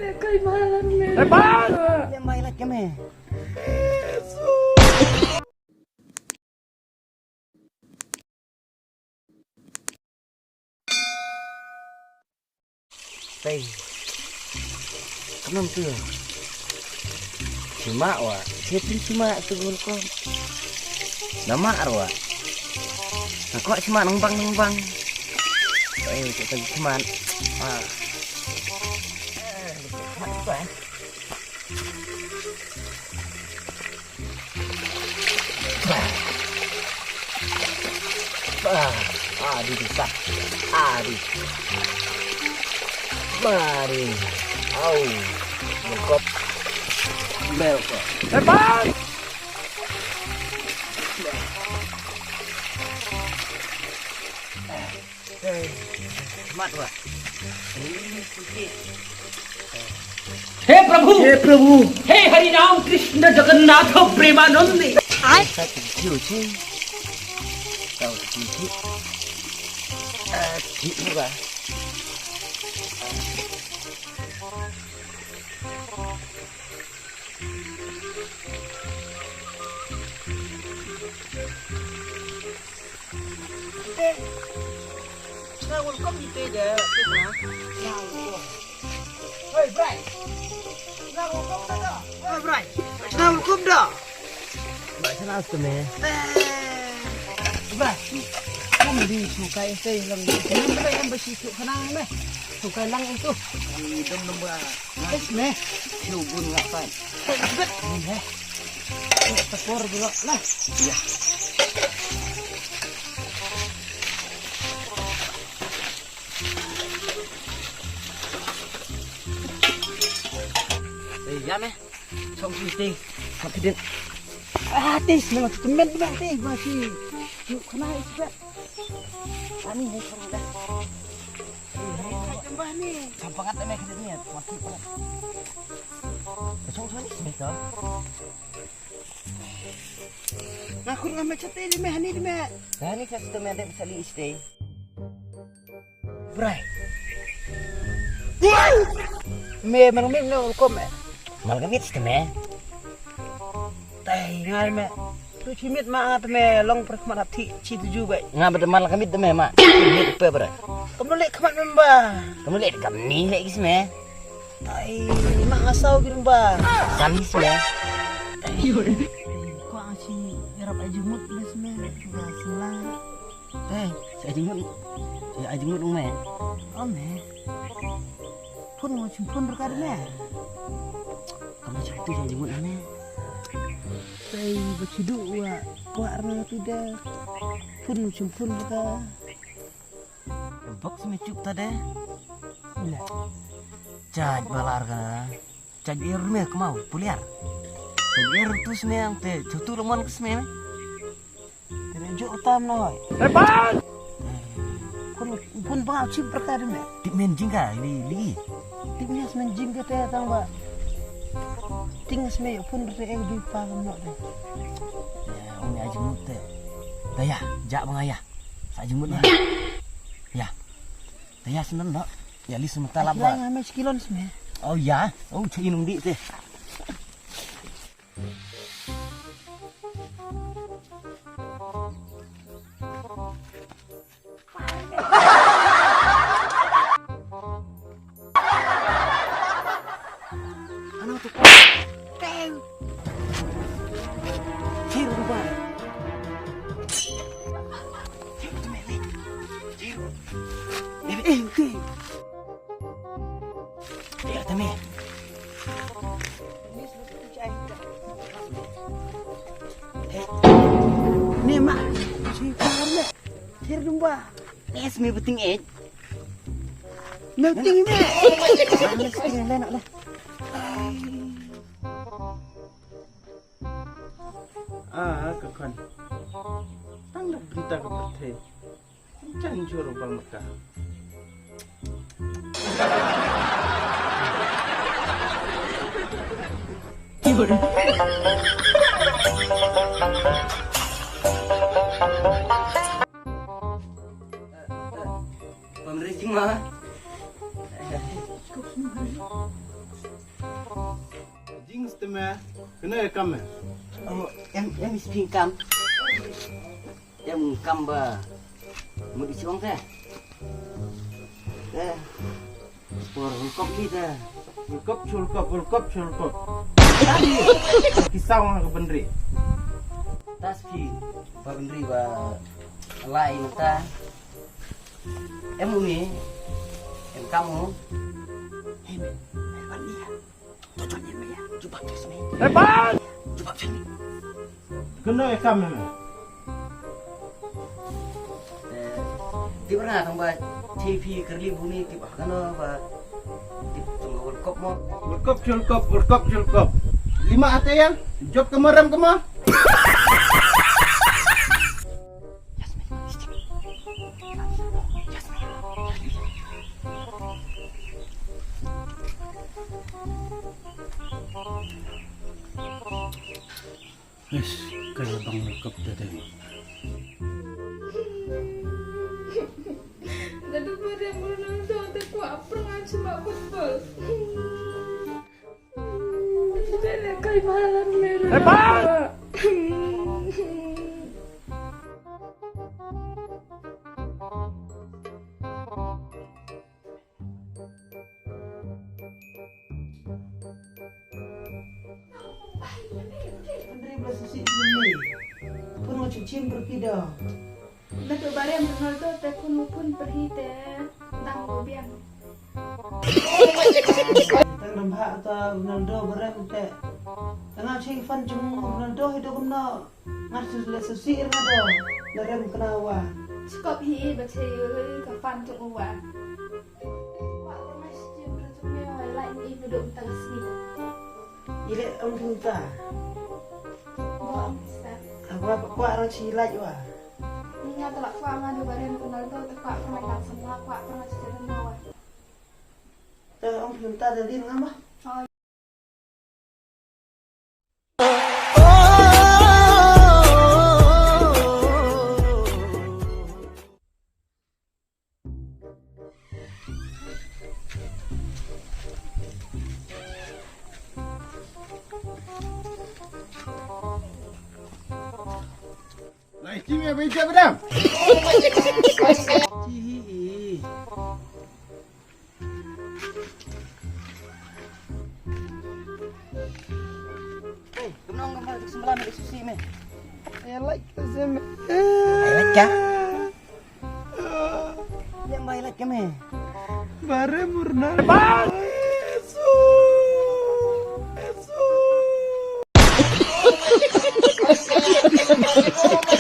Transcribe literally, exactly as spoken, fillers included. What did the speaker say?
Kai malam me. Lepas. Dia mai lah kami. Tei. Khnang tu. Sima wa. Siapa sima tu gol ko. Nama arwa. Nak kok sima nang bang nang bang. Tei, kita sima. Ah. Mat tu kan. Bah, ah, di desa. Ah, di. Mari. Au. Bengkok. Belkok. Lepas. Mat wa. हे प्रभु, हे प्रभु। हे हरि राम कृष्ण जगन्नाथ प्रेमानंद। Sa ki kiu chi. Tau ki ki. Ah, ki ni ba. Te. Sna welcome ite da. Hei, Brai. Sna welcome da. Hei, Brai. Sna welcome da. Ba sna ste me. Brai. Kum di sukai te lang. Kum ba yang besi tu kena me. Sukai lang itu. Dum dum ba. Yes me. Lu bun ngapai. Hei, bet. Ni he. Tepor dulu lah. Ya. Eh, ya me. Song si ti. Song si din. Ah, ti sila tu men ba ti ba si. Yuk kena isbat. Ani ni song dah. Sambah ni. Sambah kat me kat ni. Mati pala. Song song ni sini tu. Nga khun nga me chate di me hani di me. Hani ka ste me de sali iste. Brai. Me mal mit no ko me. Mal ka mit ste me. Tai nga me. Tu chi mit ma at me long per khmat hap thi chi tu ju bai. Nga bad mal ka mit de me ma. Mit pe brai. Kam le khmat me ba. Kam le kam ni le is me. Ai, mak nga saw ki rumba. Samis me. Ko ang si yarap ai jingmut mes me. Ga sila. Eh, si ai jingmut. Si ai jingmut me. Oh me. Phun mo chim phun berkar me. Kamu chim tu si ai jingmut me. Tei ba chidu wa. Wa rna tu da. Phun mo chim phun berkar. Box me chup ta de. Ila. Chaj balar ka. Chaj er me kmau puliar. Chaj er tu sme ang te chutu lamon ke sme me. Te me jo tam noi. Lepas. Kun kun ba chip berkar me. Tip men jingka li li. Tip ni men jingka te tang ba. Ting sme pun re eh di pa no de. Ya, ong ya jingmut te. Da ya, ja bang ya. Sa jingmut na. Ya. Taya senen no. Ya li sementara ba. Lai ngame sekilon seme. Oh ya. Oh cai nung di te. Ano tu? Teng. Cir rupa. Cir tu mele. Cir. Mele eh okey. Cir tu mele. Ni mak. Cir tu mele. Cir tu mele. Yes, me beting eh. Me beting ni. Me beting ni nak lah. Ah, ka khon. Tang da berita ka pyrthei. Jan jur bang ka. Pamrejima. Te me, kane ka kam me. Oh, em, em is ping kam. Em kam ba mut i chong te. Eh, por kop ki te. Kop chul kop, kop chul kop. Ki saw nga ka bendri. Tas ki ba bendri ba lai mata. Em uni, em kamu. Em, em uni. To jon ïa me ïa, jubab ïa me. Hebat! Jubab ïa me. Kano ïa kam me? Eh, tip ra tang ba T V kyrli buni tip ba kano ba tip tang ba World Cup mo. World Cup, World Cup, World Cup, World Cup. Lima ate ya, jop kama rem kama. Ish, ka la bang lukap da dei. Lada ba rem Ronaldo te kwah pyrngat sha football. Hebat! Pynrem la sisi pynrem. Pun wa chuchim berpida. Natu barem Ronaldo te pun wa pun perhi te dang wa biang. Tang rembha ta Ronaldo barem te. Tang ching fan chung Ronaldo hidup kumno. Ngat su le su si ir nga do. Le rem kena wa. Chikop hi ba che yu ka fan tuk wa. Wa ko ma shi jim ka tuk ne wa lai ni i beduk ta sni. Ile ong tung ta. Wa ong sa. Wa pa kwa ra chi lai wa. Ni nga ta la kwa ma do barem Ronaldo ta kwa pernah kan semua kwa pernah chi jadon wa. Ta ong tung ta da din nga ma. Oh. Lai, kimi apa ijab adam? Cihi. Hey, kumno ngam balik sembilan balik susi me. Eh, like zem. Like ka? Yang bai like me. Bare murna.